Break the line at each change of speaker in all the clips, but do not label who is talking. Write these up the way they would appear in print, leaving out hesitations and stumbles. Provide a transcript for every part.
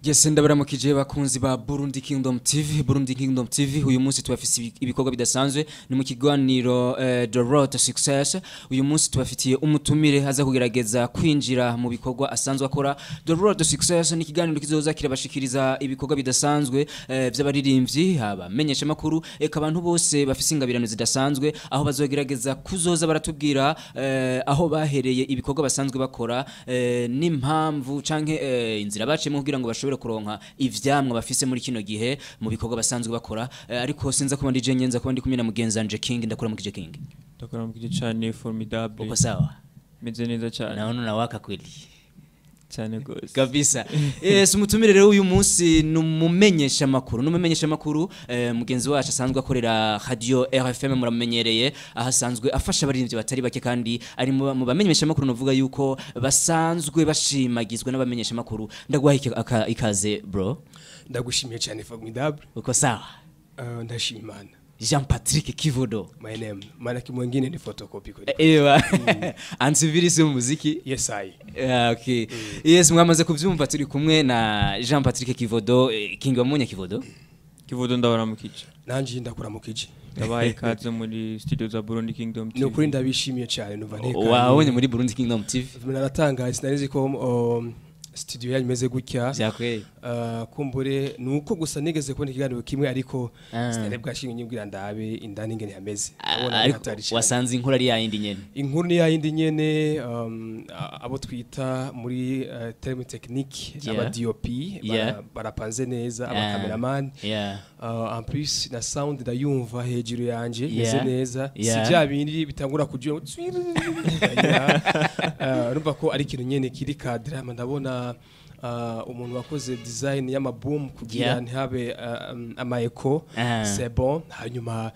Yes, ndabaramukije bakunzi ba Burundi Kingdom TV. Burundi Kingdom TV uyu munsi tubafise ibikorwa bidasanzwe, ni mu kiganiro The Road to Success. Uyu munsi tubafitiye umutumire aza kugerageza kwinjira mu bikorwa asanzwe akora. The Road to Success ni ikiganiro kizoza kirabashikiriza ibikorwa bidasanzwe vy'abaririmbyi, abamenyesha makuru, eka abantu bose bafise ingabirano zidasanzwe, aho bazogerageza kuzoza baratubwira aho bahereye, ibikorwa basanzwe bakora, n'impamvu canke inzira baciyemo kugira ngo bashobore kuronka ivyamwa bafise muri kino gihe mu bikorwa basanzwe bakora. Ariko sinza kuba ndi nyenza kuba ndi kumwe na mugenzi wanje King. Ndakuramukije, King.
Ndakuramukije cyane, Formidable.
Uko sawa?
Meze neza cyane.
Naona unawaka kweli.
Cyane gose.
Kabisa. Yes, umutumire rero uyu munsi ni umumenyesha makuru, mugenzi wacu asanzwe akorera Radio RFM, muramenyereye, aho asanzwe afasha abaririmbyi batari bake, kandi ari mu bamenyesha makuru novuga yuko basanzwe bashimagizwa n'abamenyesha makuru. Ndaguha ikaze, bro.
Ndagushimiye cyane, Formidable.
Uko sawa?
Ndashima Imana.
Jean Patrick Kivodo.
My name, maana kimwengine ni photocopy kweli.
Ewa, antivirus mu muziki.
Yes, I.
Yeah, okay. Yes, mwamaze kuvyumva, turi kumwe na Jean Patrick Kivodo. King wamunye Kivodo.
Kivodo, ndabaramukije.
Nanje ndakuramukije.
Ndabaye ikaze muri studio za Burundi Kingdom TV.
Ni ukuri ndabishimiye cyane, numva ntekanye.
Wabonye muri Burundi Kingdom TV.
Naratangaye, sinari ko studio yanyu imeze gutya.
Vyakweli.
Kumbure nuko gusa nigeze kubona ikiganiro kimwe, ariko sinari bwashinge nyibwira ndabe indani ingene hameze.
Ubona
ari
ariko
hatari cyane.
Wasanze inkuru ari yayindi nyene.
Inkuru ni yayindi nyene, abo twita muri terme technique aba DOP barapanze neza, aba cameraman. En plus na sound ndayumva hejuru yanje imeze neza, si bya bindi bitangura kugira. Urumva ko ari ikintu nyene kiri cadre. Ndabona umuntu wakoze design y'amaboom kugira ntihabe ama echo. C'est bon. Hanyuma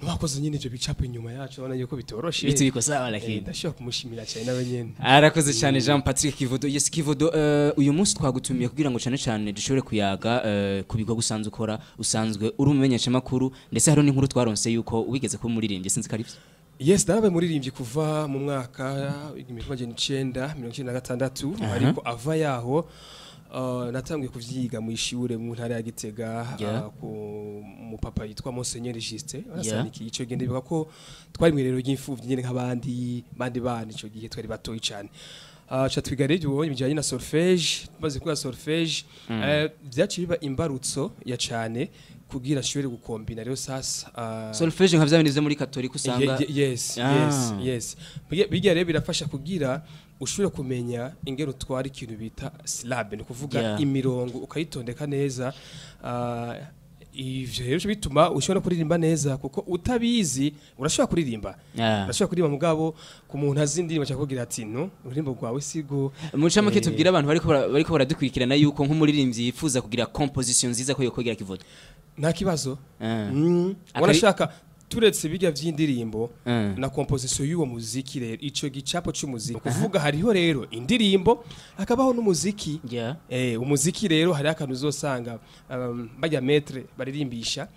n'uwakoze nyine ivyo bicapo inyuma yacu, urabona yuko bitoroshe.
Bitu biko sawa, lakini.
Ndashobora kumushimira cyane nawe nyene.
Arakoze cyane Jean Patrick Kivodo. Yes, Kivodo, uyu munsi twagutumiye kugira ngo cyane cyane dushobore kuyaga ku bikorwa usanzwe ukora, usanzwe uri umumenyesha makuru, ndetse hariho n'inkuru twaronse yuko wigeze kuba umuririmbyi, sinzi ko ari byo.
Yes, narabaye muririmbyi kuva mu mwaka 1996, ariko ava yaho natangiye kuvyiga mu ishure mu ntara ya Gitega, ku mupapa yitwa Monseigneur Justin arasanikiye. Ico gihe ndibuka ko twari mw'irero ry'imfuvyi nyene nk'abandi bandi bana, ico gihe twari batoyi cane. Ca twiga rero ibyo bijanye na solfège. Tumaze kwiga solfège, vyaciye biba imbarutso ya cane kugira nshobore gukombina rero sasa
Solfège nka vya bindi vyo muri Katolika usanga.
Yes. Yes, bijya rero birafasha kugira ushobore kumenya ingero utwara ikintu bita syllabe, ni ukuvuga imirongo ukayitondeka neza. Ivyo rero bituma ushobora kuririmba neza, kuko utabizi urashobora kuririmba, urashobora kuririmba, mugabo ku muntu azi indirimbo akakubwira ati: "No, ururimbo rwawe sigo."
Mu ncamake, tubwire abantu bariko baradukurikirana yuko nk'umuririmbyi yifuza kugira composition nziza ko yokwegera Kivodo.
Nta kibazo. Wanashaka turetse bijya vy'indirimbo na composition y'uwo muziki rero, ico gicapo c'umuziki, kuvuga hariho rero indirimbo, hakabaho n'umuziki. Umuziki rero hari akantu uzosanga bajya maître baririmbisha,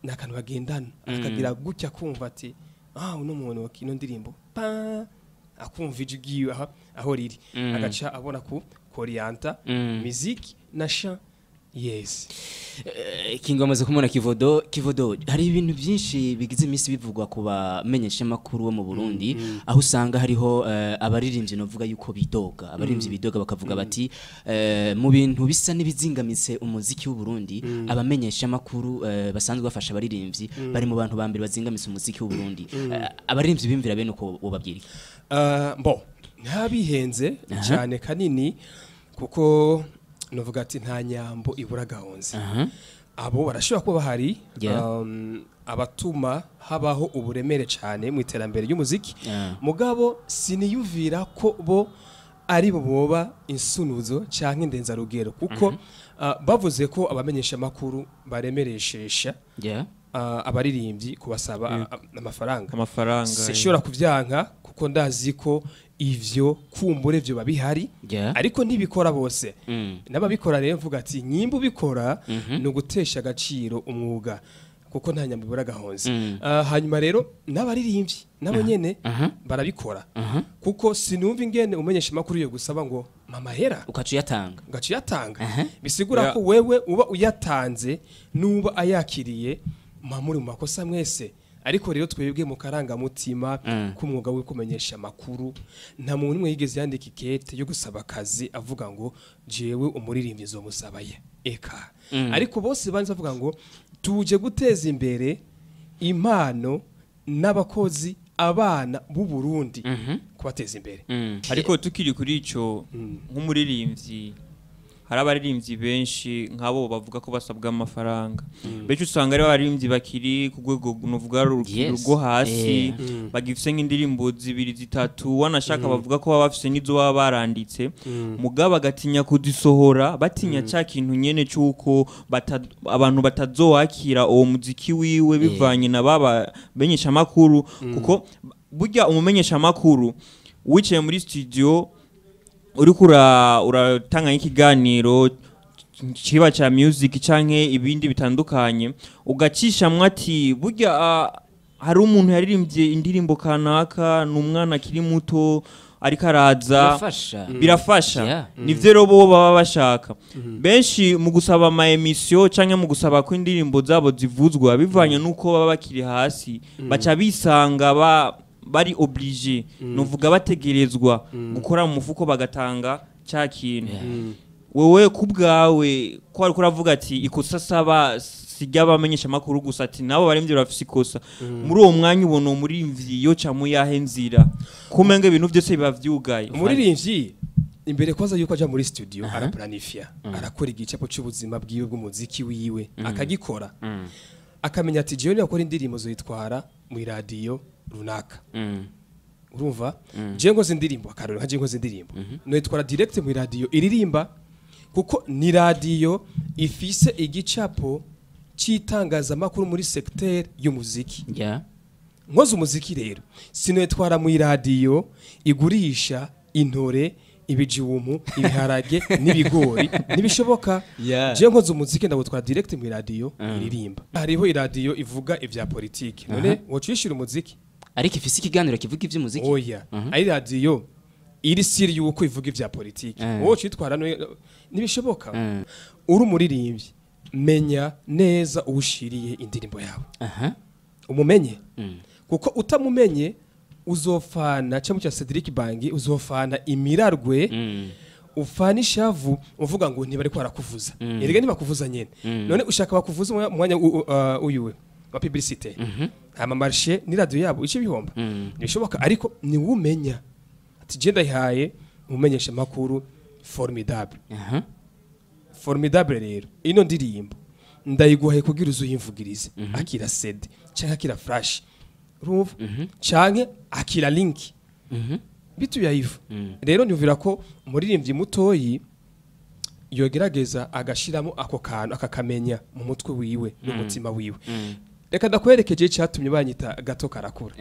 ni akantu bagendana, akagira gutya kumva ati: "Ah, uno muntu ino ndirimbo pa," akumva ijwi ryiwe aho riri, agaca abona ku korienta musique na chant, yes.
King amaze kumubona Kivodo. Kivodo, hari ibintu byinshi bigize iminsi bivugwa ku bamenyesha makuru bo mu Burundi, aho usanga hariho abaririmbyi novuga yuko bidoga, abaririmbyi bidoga bakavuga bati mu bintu bisa n'ibizingamitse umuziki w'u Burundi, abamenyesha makuru basanzwe bafasha abaririmbyi bari mu bantu ba mbere bazingamitse umuziki w'u Burundi. Abaririmbyi bimvira bene uko wobabwira iki?
Bon, ntabihenze cyane kanini, kuko novuga ati nta nyambo ibura gahonze. Abo barashobora kuba bahari, abatuma habaho uburemere cyane mu iterambere ry'umuziki, mugabo siniyumvira ko bo ari bo boba insunuzo canke indenzarugero, kuko bavuze ko abamenyesha makuru baremereshesha abaririmbyi kubasaba amafaranga.
Amafaranga.
Sinshobora kuvyanka, kuko ndazi ko ivyo kumbure vyo babihari, ariko ntibikora bose. N'ababikora rero mvuga ati nyimba ubikora ni ugutesha agaciro umwuga, kuko nta nyambo ibura gahonze. Hanyuma rero n'abaririmbyi nabo nyene barabikora, kuko sinumva ingene umenyesha amakuru yo gusaba ngo Mamahera
ukaca uyatanga.
Ugaca uyatanga, bisigura ko wewe uba uyatanze nuba ayakiriye muri mu makosa mwese. Ariko rero twebwe mu karangamutima k'umwuga wo kumenyesha amakuru, nta muntu umwe yigeze yandika ikete yo gusaba akazi avuga ngo jewe umuririmbyi nzomusabaye eka. Ariko bose banze bavuga ngo tuje guteza imbere impano n'abakozi, abana b'u Burundi, kubateza imbere.
Ariko tukiri kuri ico, nk'umuririmbyi, hari abaririmbyi benshi nk'abo bavuga ko basabwa amafaranga. Benshi usanga ari abaririmbyi bakiri ku rwego nuvuga rwo hasi, bagifise nk'indirimbo zibiri zitatu, wanashaka bavuga ko baba bafise n'izo baba baranditse, mugabo bagatinya kuzisohora, batinya ca kintu nyene c'uko abantu batazowakira uwo muziki wiwe bivanye na baba menyesha makuru, kuko burya umumenyesha makuru wicaye muri studio uriko uratanga ikiganiro kiba ca music canke ibindi bitandukanye, ugacishamwo ati burya hari umuntu yaririmbye indirimbo kanaka, ni umwana akiri muto ariko araza, birafasha. Nivyo rero bo baba bashaka. Benshi mu gusaba ama emission canke mu gusaba ko indirimbo zabo zivuzwa bivanye nuko baba bakiri hasi, baca bisanga bari obligé, nuvuga bategerezwa gukora mu mufuko bagatanga ca kintu. Wewe kubwawe ko ariko uravuga ati ikosa saba sijya bamenyesha makuru gusa, ati nabo baremvye bafise ikosa, muri uwo mwanya ubona umuririmbyi yo ca muyahe nzira kumenga ibintu byose biba vyugaye?
Umuririmbyi imbere kwanza yuko aja muri studio araplanifia, arakora igicapo cy'ubuzima bwiwe bw'umuziki wiwe, akagikora, akamenya ati jewe nakora indirimbo zoyitwara mu radio runaka. Urumva, je nkoze indirimbo akaroro, nka je nkoze indirimbo noyitwara direct mu radio iririmba, kuko ni radio ifise igicapo c'itangazamakuru muri secteur y'umuziki. Nkoze umuziki rero sinoyitwara mu radio igurisha intore, ibijumu, ibiharage n'ibigori, nibishoboka. Je nkoze umuziki ndagutwara direct mu radio iririmba. Hariho iradio ivuga ivya politike, none wocishira umuziki
ariko ifise ikiganiro kivuga ivy'umuziki?
Oya, ari radio iri siri yuko ivuga ivya politike, wowe citwara nibishoboka. Uri umuririmbyi, menya neza uwushiriye indirimbo yawe, umumenye, kuko utamumenye uzofana cyangwa cya Cedric Bangi, uzofana imirarwe, ufana ishavu uvuga ngo ntibari ko barakuvuza. Erega ntibakuvuza nyene, none ushaka bakuvuza umwanya uyuwe wa publicité, ama marché ni radio yabo ice bihomba, ntibishoboka. Ariko ni wumenya ati je ndayihaye umumenyesha makuru formidable. Formidable rero ino ndirimbo ndayiguhaye kugira uzuyimvugirize, akira CD canke akira flash, urumva, canke akira link, bitu yayivu. Rero nyumvira ko umuririmbyi mutoyi yogerageza agashiramo ako kantu akakamenya mu mutwe wiwe n'umutima wiwe. Reka ndakwerekeje cyatumye banyita Gato Karakura.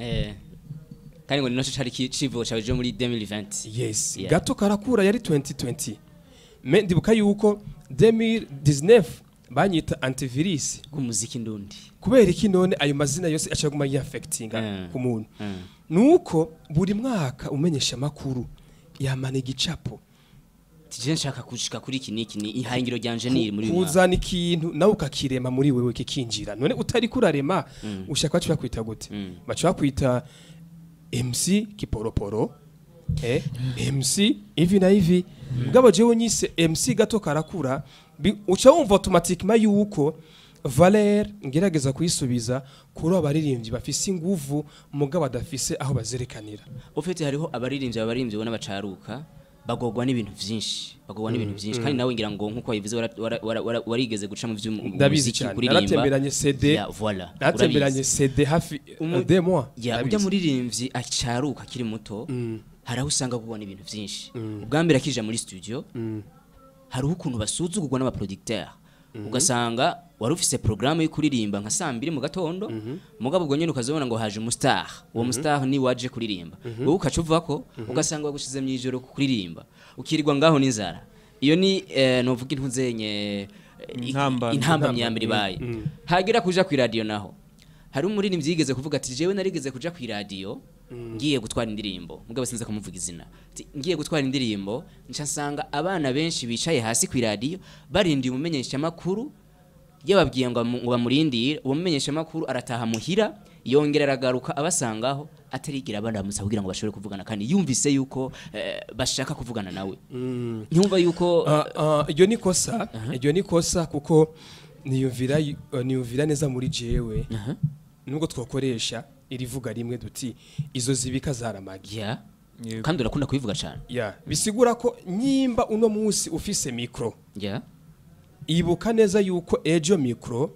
Kandi ngo ni naco cari civugo cawe jo muri 2020.
Yes, Gato Karakura yari 2020. Me ndibuka yuko 2019 banyita antivirus
bw'umuziki ndundi.
Kubera iki none ayo mazina yose acaguma yaffectinga ku muntu? Nuko buri mwaka umenyesha makuru yamana igicapo.
Tije nshaka kushika kuri iki niki ni ihangiro ryanje ni muri uyu mwaka.
Kuzana ikintu nawe ukakirema muri wewe kikinjira. None utari kurarema ushaka bacu bakwita gute? Bacu bakwita MC Kiporoporo, MC ivi na ivi. Mugabo jewe nyise MC Gato Karakura, uca wumva automatiquement yuko Valère ngerageza kuyisubiza kuri abaririmbyi bafise inguvu mugabo badafise aho bazerekanira.
Ufite hariho abaririmbyi ubona bacaruka bagogwa n'ibintu vyinshi, bagogwa n'ibintu vyinshi, kandi nawe ngira ngo nkuko wabivuze warigeze guca mu vy'umuziki kuririmba.
Naratemberanye CD, naratemberanye CD hafi 2 mois.
Ujya muririmbyi acaruka akiri muto, hari aho usanga kubona ibintu vyinshi. Ubwa mbere akija muri studio, hariho ukuntu basuzugurwa n'abaproducteur, ugasanga wari ufise programme yo kuririmba nka saa 2 mu gatondo, mugabo ubwo nyene ukazobona ngo haje umustar, uwo mustar ni waje kuririmba, wowe ukaca uvako ugasanga bagushize mu ijoro kuririmba, ukirirwa ngaho n'inzara. Iyo ni novuga intuzenye intambamyi ya mbere ibaye. Hagira kuja ku radio naho hari umuririmbyi yigeze kuvuga ati jewe narigeze kuja ku radio Ngiye gutwara indirimbo, mugabo sinza kumuvuga izina. Ati, ngiye gutwara indirimbo, nca nsanga abana benshi bicaye hasi ku radio barindiye umumenyesha makuru, yababwiye ngo bamurindire. Uwo mumenyesha makuru arataha muhira, yongera aragaruka abasangaho atarigira abana kugira ngo bashobore kuvugana, kandi yumvise yuko bashaka kuvugana nawe. Ntiyumva yuko
Iryo ni kosa, iryo ni kosa, kuko niyumvira neza muri jewe nubwo twakoresha irivuga rimwe duti izo zibika zaramagi.
Yeah. Kandi urakunda kubivuga cyane.
Yeah. Bisigura ko nyimba uno munsi ufise micro.
Yeah.
Ibuka neza yuko ejo micro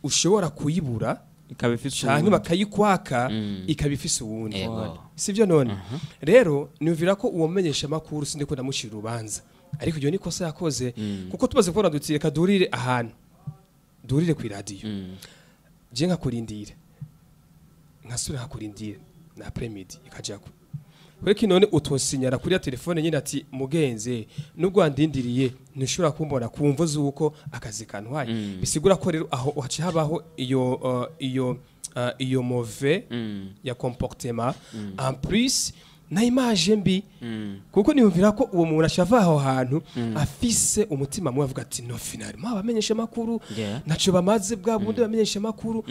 ushobora kuyibura
ikaba ifise
canke bakayikwaka ikaba ifise uwundi. Sivyo none? Rero niyumvira ko uwo menyesha makuru sindiko ndamushira urubanza, ariko iryo ni kosa yakoze, kuko tumaze kubona duti reka durire ahantu, durire ku radio. Je nkakurindira, nkasubira nkakurindira na après-midi ikajako. Kweki none utosinyara kuri ya telefone nyine ati mugenze nubwo wandindiriye ntushobora kumbona kumvo zuko akazi kantwaye. Bisigura ko rero aho haca habaho iyo mauvais ya comportement, en plus na image mbi, kuko niyumvira ko uwo muntu ashava aho hantu afise umutima mubi avuga ati no finalement abamenyesha makuru naco bamaze bwa bundi bamenyesha makuru,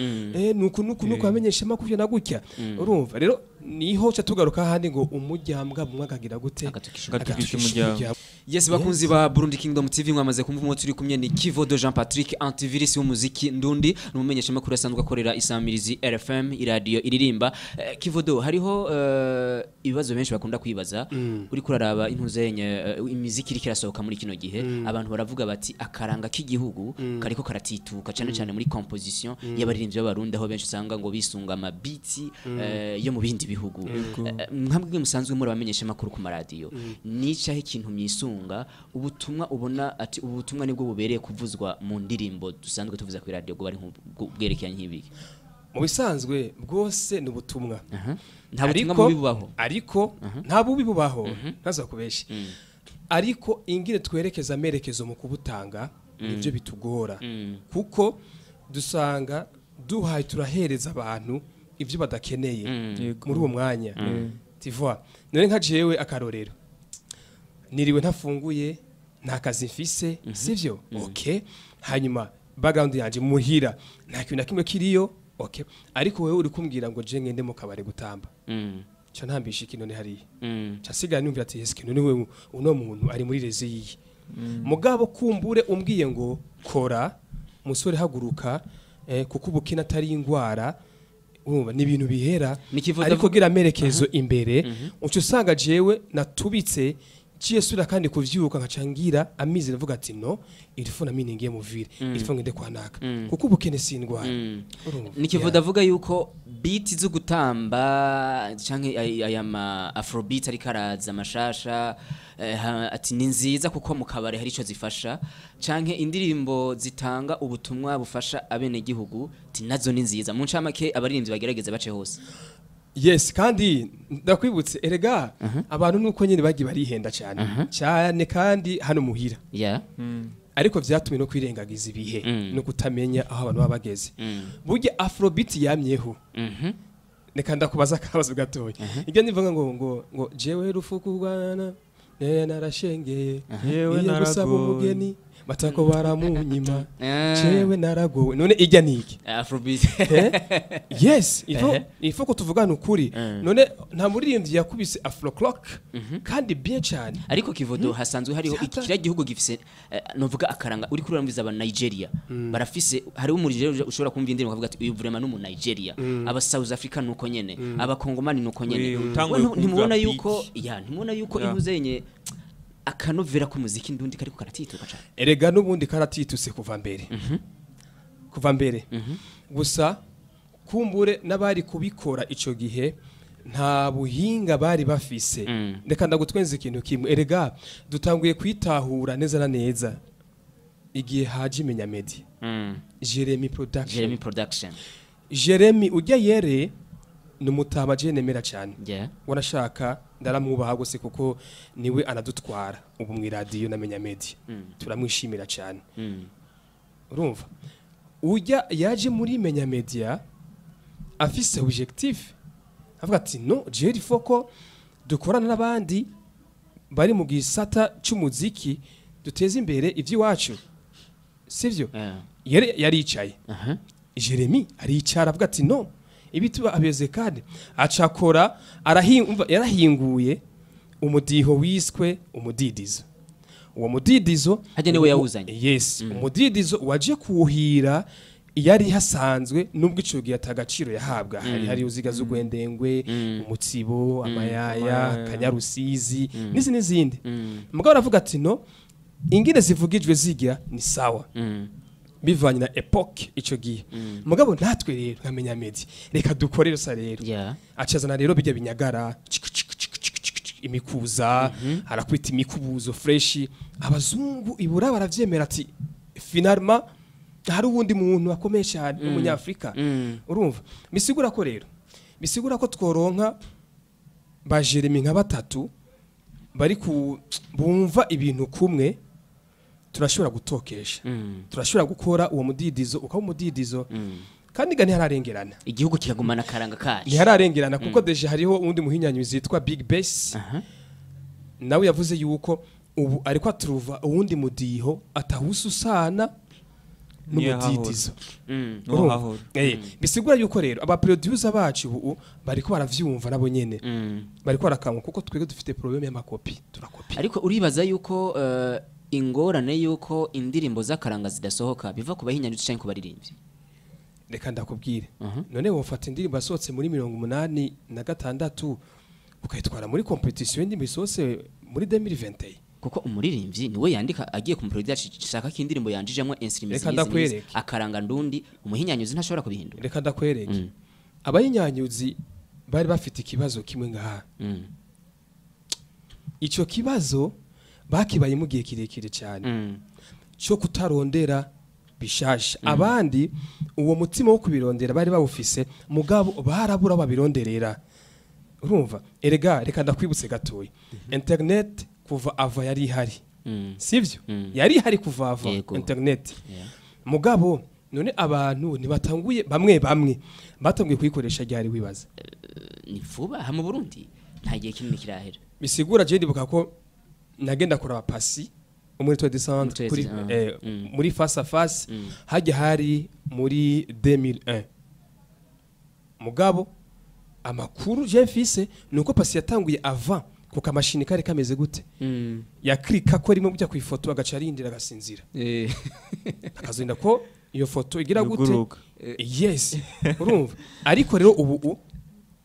nuku nuku nuku bamenyesha makuru na gutya. Urumva rero niho cha tugaruka handi ngo umujyambwa bumwe akagira gute
agatukisha umujyambwa.
Yes, bakunzi ba Burundi Kingdom TV, mwamaze kumva umwe turi kumwe ni Kivodo Jean Patrick, antivirus w'umuziki ndundi, numumenyesha makuru asanzwe akorera isamirizi RFM, iradio iririmba. Kivodo, hariho ibibazo benshi bakunda kwibaza. Uri kuraraba intuzenye imiziki iri kirasohoka muri kino gihe, abantu baravuga bati akaranga k'igihugu kariko karatituka cyane cyane muri composition y'abaririmbyi b'abarundi, aho benshi usanga ngo bisunga ama beats yo mu bindi bihugu. Mwamwe musanzwe muri abamenyesha makuru ku maradiyo, nicaho ikintu myisunga ubutumwa ubona ati ubutumwa nibwo bubereye kuvuzwa mu ndirimbo dusanzwe tuvuza ku radio, bwo bari bwerekeye nk'ibi?
Mu bisanzwe bwose ni ubutumwa.
Nta butumwa bubi bubaho.
Ariko nta bubi bubaho, ntaza kubesha. Ariko ingire twerekeza amerekezo mu kubutanga nivyo bitugora, kuko dusanga duhaye turahereza abantu ivyo badakeneye muri uwo mwanya. Tu vois, none nka jewe akarorero, niriwe ntafunguye, nta kazi mfise, sivyo? Okay. Hanyuma background yanje muhira nta kintu na kimwe kiriyo, okay. Ariko wewe uri kumbwira ngo je ngende mu kabare gutamba, ca ntambisha ikintu ni hariya, ca sigara numvira ati eske none wewe uno muntu ari muri rezi yiye. Mugabo kumbure umbwiye ngo kora musore haguruka, kuko ubukina atari ingwara, urumva ni ibintu bihera, ariko gira amerekezo imbere. Uca usanga jewe natubitse ciye sura kandi kuvyuka nkacangira amizi ndavuga ati no ilifo na mine ngiye muvire, ilifo ngende kwa naka, kuko ubukene sindwara.
Nikivuga avuga yuko beat zo gutamba canke aya ma afrobeat ariko araza amashasha, ati ni nziza kuko mu kabare hari ico zifasha, canke indirimbo zitanga ubutumwa bufasha abene gihugu ati nazo ni nziza. Mu ncamake abaririmbyi bagerageza bace hose.
Yes, kandi ndakwibutse erega abantu nuko nyine bagiye barihenda cyane cyane kandi hano muhira. Ariko vyatumye no kwirengagiza ibihe no kutamenya aho abantu babageze. Burya afrobeat yamyeho. Reka ndakubaza akabazo gatoya. Ibyo nivuga ngo ngo ngo jewe rufukugwana narashengeye,
yewe
naragusaba umugeni batako baramunyima, jewe naragowe. None ijya niki
afrobeat?
Yes, il faut ko tuvugana ukuri. None nta muririmbyi yakubise afro clock kandi bien cyane.
Ariko Kivodo, hasanzwe hariho ikira gihugu gifise novuga akaranga. Uri kurambiza aba Nigeria barafise, hari umurije ushobora kumva indirimbo ukavuga ati uyu vraiment n'umu Nigeria. Aba South Africa nuko nyene, aba Kongomani nuko nyene. Ntimubona yuko ya ntimubona yuko intuzenye akanovera ku muziki ndundi kariko karatituka cyane?
Erega nubundi karatituse kuva mbere. Kuva mbere. Gusa kumbure n'abari kubikora ico gihe nta buhinga bari bafise. Reka ndagutwenza ikintu kimwe. Erega dutanguye kwitahura neza na neza igihe haje Menya Media. Jeremy Production.
Jeremy Production.
Jeremy ujya yere numutama je nemera cyane. Wanashaka ndaramwubaha gose kuko niwe anadutwara ubu mu radio na Menya Media. Turamwishimira cyane. Urumva ujya yaje muri Menya Media afise objectif, Avuga ati no je il faut ko dukorana n'abandi bari mu gisata c'umuziki duteze imbere ivy'iwacu, sivyo? Yaricaye. Jeremy aricara avuga ati no ibi tuba abeze, kandi acakora yarahinguye umudiho wiswe umudidizo. Uwo mudidizo
Hajya niwe yawuzanye.
Yes, umudidizo waje kuwuhira yari hasanzwe, nubwo ico gihe atagaciro yahabwa. Hari uziga z'ugwendengwe, umutsibo, amayaya, kanyarusizi n'izindi. Mugabo aravuga ati no ingene zivugijwe zijya ni sawa, bivanye na epoque ico gihe. Mugabo natwe rero nkamenya medi reka dukore sa rero. Acazana rero bijya binyagara imikuza, arakwita imikubuzo fresh. Abazungu ibura baravyemera ati finalement hari uwundi muntu akomeye cyane umunyafrika. Urumva bisigura ko rero bisigura ko tworonka ba Jeremy nka batatu bari ku bumva ibintu kumwe, turashobora gutokesha, turashobora gukora uwo mudidizo ukaba umudidizo. Kandi ga ntihararengerana,
igihugu kikagumana karanga kacu
ntihararengerana, kuko deje hariho undi muhinyanyuzi yitwa Big Bass, nawe yavuze yuko ubu ariko atruva uwundi mudiho atahususana n'umudidizo. Bisigura yuko rero aba producer bacu ubu bariko baravyumva nabo nyene, bariko barakanwa, kuko twege dufite problème y'amakopi, turakopi.
Ariko uribaza yuko ingorane yuko indirimbo z'akaranga zidasohoka biva ku bahinyanyuzi canke ku baririmbyi?
Reka ndakubwire. None wofata indirimbo yasohotse muri 86 ukayitwara muri competition y'indirimbo isohotse muri 2021?
Kuko umuririmbyi niwe yandika agiye ku producer shaka ko indirimbo yanjijemwo instruments akaranga ndundi, umuhinyanyuzi ntashobora kubihindura.
Reka ndakwereke. Abahinyanyuzi bari bafite ikibazo kimwe ngaha. Ico kibazo bakibaye mu gihe kirekire cyane cyo kutarondera bishasha. Abandi uwo mutima wo kubirondera bari bawufise, mugabo barabura babironderera. Urumva erega reka ndakwibutse gatoya, internet kuva ava yari ihari, sivyo? Yari ihari kuva ava internet. Mugabo none abantu ntibatanguye, bamwe batanguye kuyikoresha ryari wibaza?
Ni vuba ha mu Burundi nta gihe kinini kirahera.
Bisigura je ndibuka ko nagenda kuraba pasi muri Tour de Centre kuri muri face à face, hajya hari muri 2001. Mugabo amakuru je mfise nuko pasi yatanguye avant, kuko amashini kare kameze gute, yaklika ko rimwe bujya ku ifoto agaca arindira agasinzira, akazinda ko iyo foto igira gute. Yes, urumva. Ariko rero ubu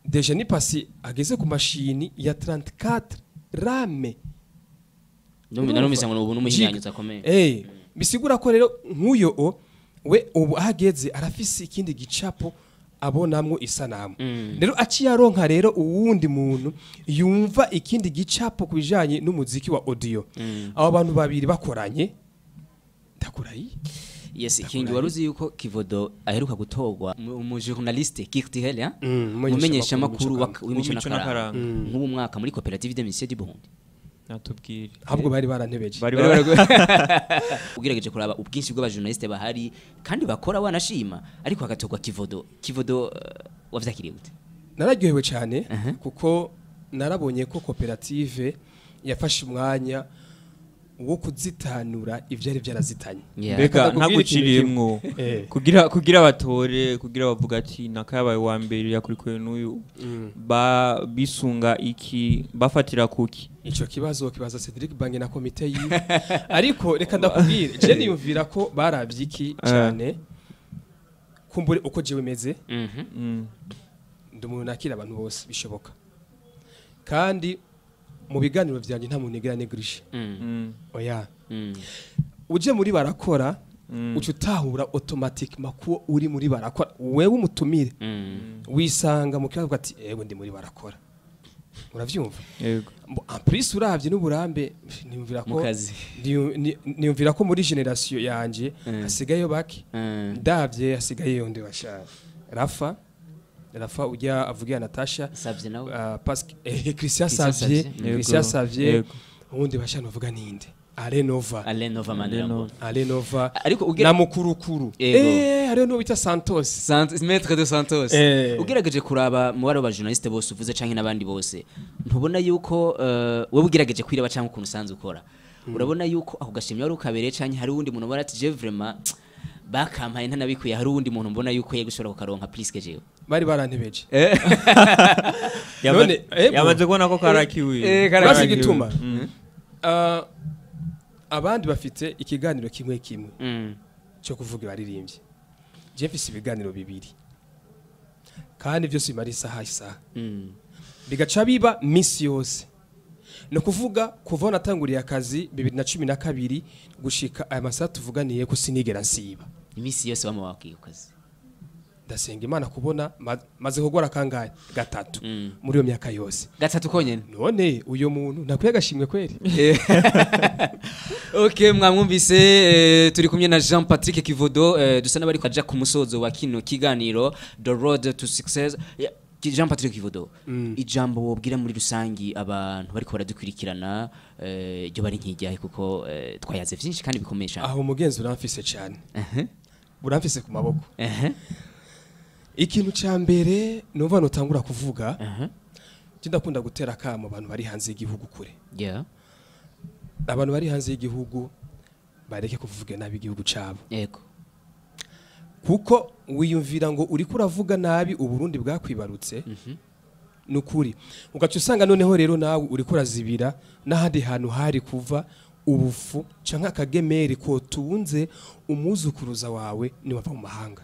deja ni pasi ageze ku mashini ya 34 rame.
Narumvise ngo ubu n'umuhinyanyuzi akomeye.
Bisigura ko rero nk'uyo we ubu ahageze arafise ikindi gicapo abonamwo isanamu. Rero aciye aronka rero uwundi muntu yumva ikindi gicapo kubijanye n'umuziki wa audio. Abo bantu babiri bakoranye ndakurayi.
Yes, King waruzi yuko Kivodo aheruka gutorwa mu journaliste culturel, umumenyesha makuru w'imico n'akaranga nk'ubu mwaka muri Coopérative des Musiciens du Burundi.
Natubwire
ahubwo bari barantebeje.
Ugerageje kuraba ubwinshi bw'abajournaliste bahari kandi bakora wanashima, ariko hagatorwa Kivodo. Kivodo wavyakiriye gute?
Nararyohewe cyane, kuko narabonye ko koperative yafashe umwanya wo kuzitanura ivyari vyarazitanye.
Mbega ntaguciriyemwo kugira batore, kugira bavuga ati nakabaye wa mbere yakurikuye n'uyu, ba bisunga iki, bafatira kuki?
Ico kibazo kibaza Cedric Bange na komite yiwe. Ariko reka ndakubwire, je niyumvira ko baravye iki cyane kumbure uko jewe meze. Ndi umuntu nakira abantu bose bishoboka, kandi mu biganiro vyanje nta muntu nigera negrishe. Oya. Uje muri barakora uca utahura automatiquement ko uri muri barakora, wewe umutumire wisanga mu kibazo ati yego ndi muri barakora. Uravyumva?
Yego.
En plus uravye n'uburambe niyumvira ko niyumvira ko muri generation yanje hasigaye baki ndavye hasigaye yonde basha Rafa ujya avugira Natasha
Savye nawe
parce que Christian Savier ubundi basha novuga ninde. Alenova.
Alenova Manirambona.
Alenova.
Ariko
na mukurukuru. Hariho n'uwo bita Santos.
Maître de Santos. Ugerageje kuraba mu baro ba journaliste bose uvuze canke n'abandi bose, ntubona yuko wewe ugerageje kwiraba canke ukuntu usanzwe ukora, urabona yuko ako gashimye wari ukabereye canke hari uwundi muntu ubona ati je vraiment bakampaye ntanabikuye, hari uwundi muntu mbona yuko yego ushobora kukaronka plus que jewe?
Bari barantebeje.
None yamaze kubona ko karakiwe.
Karakiwe gituma. Abandi bafite ikiganiro kimwe kimwe cyo kuvuga baririmbye. Je mfise ibiganiro bibiri kandi byose bimara isaha isaha, bigaca biba misi yose. No kuvuga kuva natanguriye akazi 2012 gushika aya masaha tuvuganiye ko sinigera nsiba.
Imisi yose bama wakiye kazi.
Ndasenga Imana kubona maze kugora kangahe gatatu muri iyo myaka yose.
Gatatu konyene.
None uyo muntu nakwiye agashimwe kweri.
Okay, mwamwumvise turi kumwe na Jean Patrick Kivodo, dusa n'abari kwaja ku musozo wa kino kiganiro The Road to Success. Jean Patrick Kivodo, ijambo wobwira muri rusangi abantu bariko baradukurikirana ryo bari nkijyahe, kuko twayaze vyinshi kandi bikomeye cyane.
Aho umugenzi uramfise cyane. Uramfise ku maboko. Ikintu ca mbere numva notangura kuvuga, je ndakunda gutera akamo abantu bari hanze y'igihugu kure. Abantu bari hanze y'igihugu bareke kuvuga nabi igihugu cabo.
Yego.
Kuko wiyumvira ngo uriko uravuga nabi Uburundi bwakwibarutse, nukuri. Ugaca usanga noneho rero nawe uriko urazibira n'ahandi hantu hari kuva ubufu canke akagemeri ko tunze umuzukuruza wawe ni wava mu mahanga.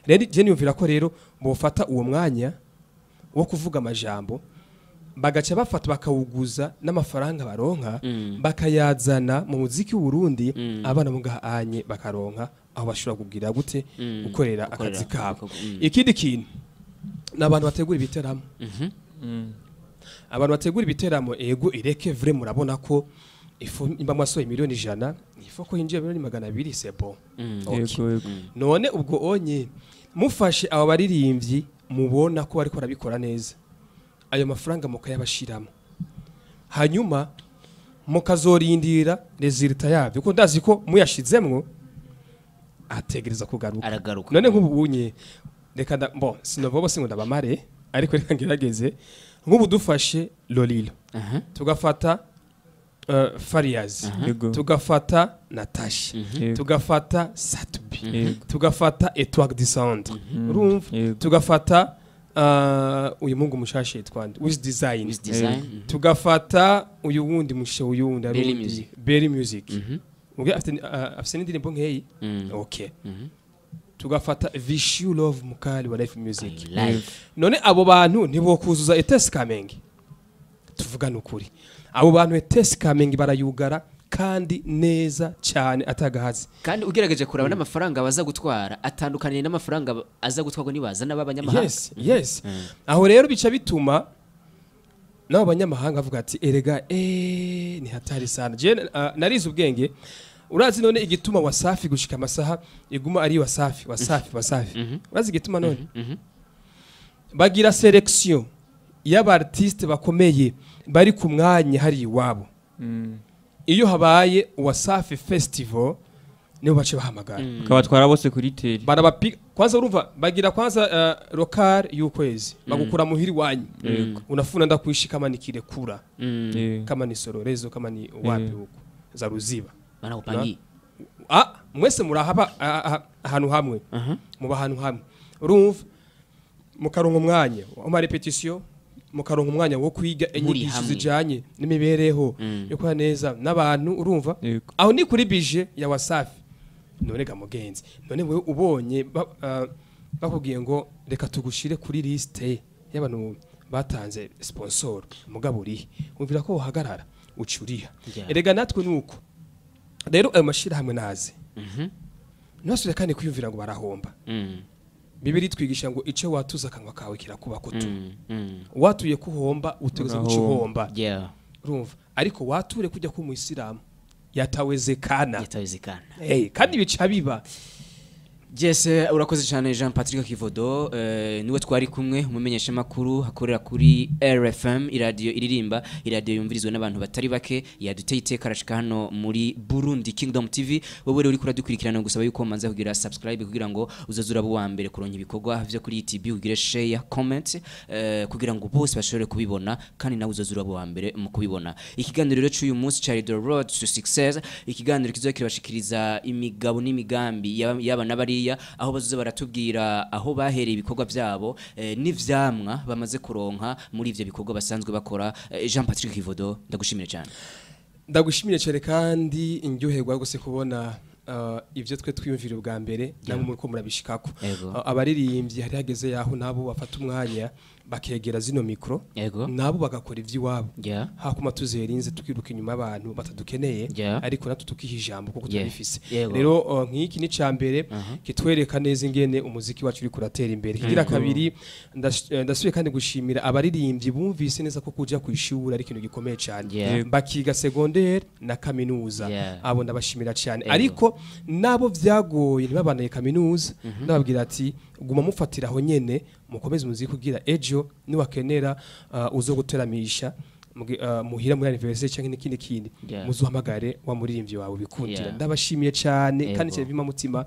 Rero je niyumvira ko rero bofata uwo mwanya wo kuvuga amajambo bagaca bafata bakawuguza n'amafaranga baronka, bakayazana mu muziki w'Uburundi, abana mugahanye bakaronka aho bashobora kugira gute gukorera akazi kabo. Ikindi kintu n'abantu bategura ibiteramo. Abantu bategura ibiteramo ego ireke vrai murabona ko ifu imba mwasoye miliyoni 100 ifo ko hinjiye miliyoni 200 c'est bon. Okay. None ubwo onye mufashe aba baririmbyi mubona ko bariko barabikora neza, ayo mafaranga mukayabashiramo, hanyuma mukazorindira resultat yabyo, kuko ndazi ko muyashizemwo ategereza kugaruka.
Aragaruka.
None nk'ubu unye reka bon sinovuga bose ngo ndabamare, ariko reka ngerageze. Nk'ubu dufashe Lolilo, tugafata Fariaz, tugafata Natasha, tugafata Satubi, tugafata Etoile du Centre, urumva, tugafata uyu mungu mushashe yitwa Wiz Design, tugafata uyu wundi mushe uyu wundi ari Berry Music, ubwo afite n'indirimbo nkeyi. Okay. Tugafata Vishu Love Mukali wa Life Music. None abo bantu ntibokuzuza ETS Kamenge. Tuvugana ukuri. Abo bantu ETS Kamenge barayugara kandi neza cyane atagahazi.
Kandi ugerageje kuraba n'amafaranga baza gutwara atandukaniye n'amafaranga aza gutwarwa nibaza n'abanyamahanga.
Yes, yes. Aho rero bica bituma nabo banyamahanga avuga ati erega ni hatari sana. Je narize ubwenge. Urazi none igituma Wasafi gushika amasaha iguma ari Wasafi, Wasafi, Wasafi. Urazi igituma none? Bagira selection y'abartiste bakomeye bari ku mwanya hari iwabo. Iyo habaye Wasafi Festival nibo bace bahamagara.
Kabatwara bose kuri tele.
Barabapiga kwanza, urumva bagira kwanza local y'ukwezi bagukura muhiri wanyu. Unafuna ndakuishi kama nikire kura. Kama ni Sororezo, kama ni wapi huko za Ruziba.
Banakupangi.
Mwese murahaba ahantu hamwe. Muba ahantu hamwe. Urumva mukaronka umwanya wa repetition, mukaronka umwanya wo kwiga inyigisho zijanye n'imibereho yo kwa neza n'abantu, urumva. Aho ni kuri budget ya Wasafi. None ga mugenzi, none wewe ubonye bakubwiye ngo reka tugushire kuri liste y'abantu batanze sponsor, mugabo uri umvira ko uhagarara ucuriha. Erega natwe nuko rero ayo mashira hamwe naze ntibasubire kandi kwiyumvira ngo barahomba. Bibiri twigisha ngo ico watuza akanwa kawe kirakuba kutu. Watuye kuhomba utegeza gucihomba. Urumva, ariko wature kujya ku muisilamu yatawezekana.
Yatawezekana.
Kandi bica biba.
Jesse, urakoze cyane. Jean Patrick Kivodo niwe twari kumwe, umumenyesha makuru akorera kuri RFM, iradiyo iririmba, iradiyo yumvirizwa n'abantu batari bake. Yaduteye iteka arashika hano muri Burundi Kingdom TV. Wowe rero uriko uradukurikirana, gusaba yuko manza kugira subscribe kugira ngo uzoze uraba uwa mbere kuronka ibikorwa vyo kuri YouTube, ugire share, comment, kugira ngo bose bashobore kubibona kandi nawe uzoze uraba uwa mbere mu kubibona. Ikiganiro rero cy'uyu munsi cyari The Road to Success, ikiganiro kizoza kirabashikiriza imigabo n'imigambi yaba n'abariya, aho bazoza baratubwira aho bahereye ibikorwa byabo n'ivyamwa bamaze kuronka muri ivyo bikorwa basanzwe bakora. Jean Patrick Kivodo, ndagushimire cyane.
Ndagushimire cyane kandi indyoherwa rwose kubona ivyo twe twiyumvira ubwa mbere namwe muriko murabishikako. Abaririmbyi hari hageze yaho nabo bafata umwanya bakegera zino micro, nabo bagakora ivy'iwabo, hakuma tuzerinze tukiruka inyuma abantu batadukeneye, ariko natwe tukiha ijambo kuko turabifise. Rero nk'iki ni cambere kitwereka neza ingene umuziki wacu uri kuratera imbere. Kigira kabiri, ndasubiye kandi gushimira abaririmbyi bumvise neza ko kuja kwishura ari ikintu gikomeye cyane, bakiga secondaire na kaminuza. Abo ndabashimira cyane. Ariko nabo vyagoye ntibabanaye kaminuza, ndababwira ati guma mufatira aho nyene, mukomeze umuziki kugira ejo niwakenera uzo guteramisha muhira muri anniversaire canke n'ikindi kindi, muzuhamagare wa muririmbyi wawe bikundira. Ndabashimiye cyane kandi cyane bima mutima.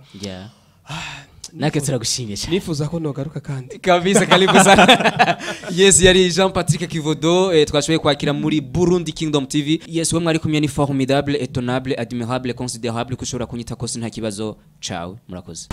Nake turagushimiye cyane.
Nifuza ko nogaruka kandi.
Kabisa, karibu sana. Yes, yari Jean Patrick Kivodo twashoboye kwakira muri Burundi Kingdom TV. Yes, we mwari kumwe ni formidable, étonnable, admirable, considérable, kushobora kunyita kose nta kibazo. Ciao, murakoze.